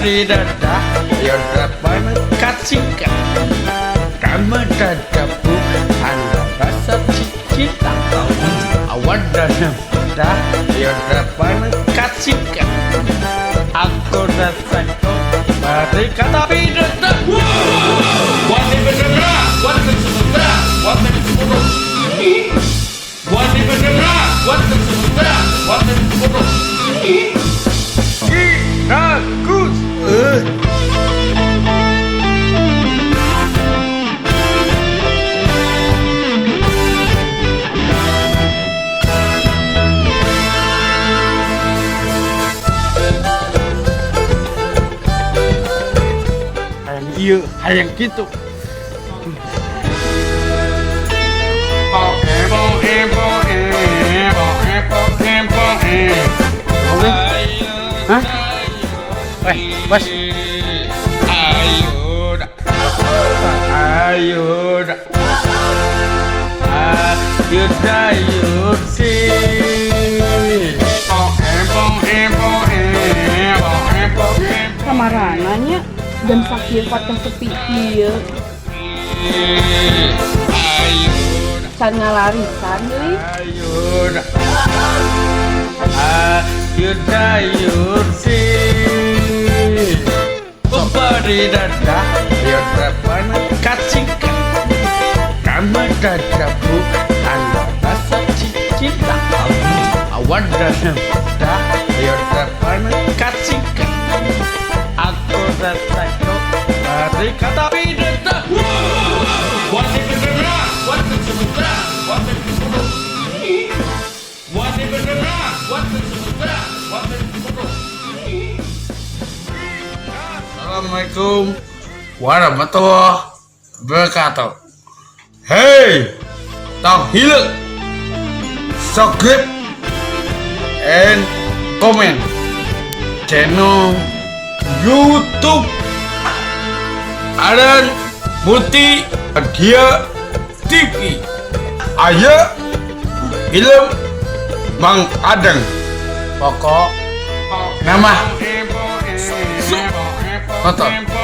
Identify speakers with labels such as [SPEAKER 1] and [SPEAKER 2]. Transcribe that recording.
[SPEAKER 1] Beri dada kasihkan Kama dadaku anda rasa cinta awan dan dah kasihkan aku rasa kau beri kata bidada. Bagus. Hayang ieu, hayang kitu. Oke. Hah? Weh, bos. Ayo, dah. Ayo, dah. Ayo, ayo, si.
[SPEAKER 2] Kamarana nya jam sakieu patah sepi kieu? Can ngalarisan deui.
[SPEAKER 1] Ayo, dah. Ayo, ayo, si. Beri dada, ayo kasihkan Kama dadaku anda rasa cinta awan dan dah ayo kasihkan aku rasa kau beri kata bidada. Assalamualaikum warahmatullahi wabarakatuh. Hey, tong hilep, subscribe and comment channel YouTube Aran Multi Media TV. Aya film Mang Adeng. Pokok nama nonton.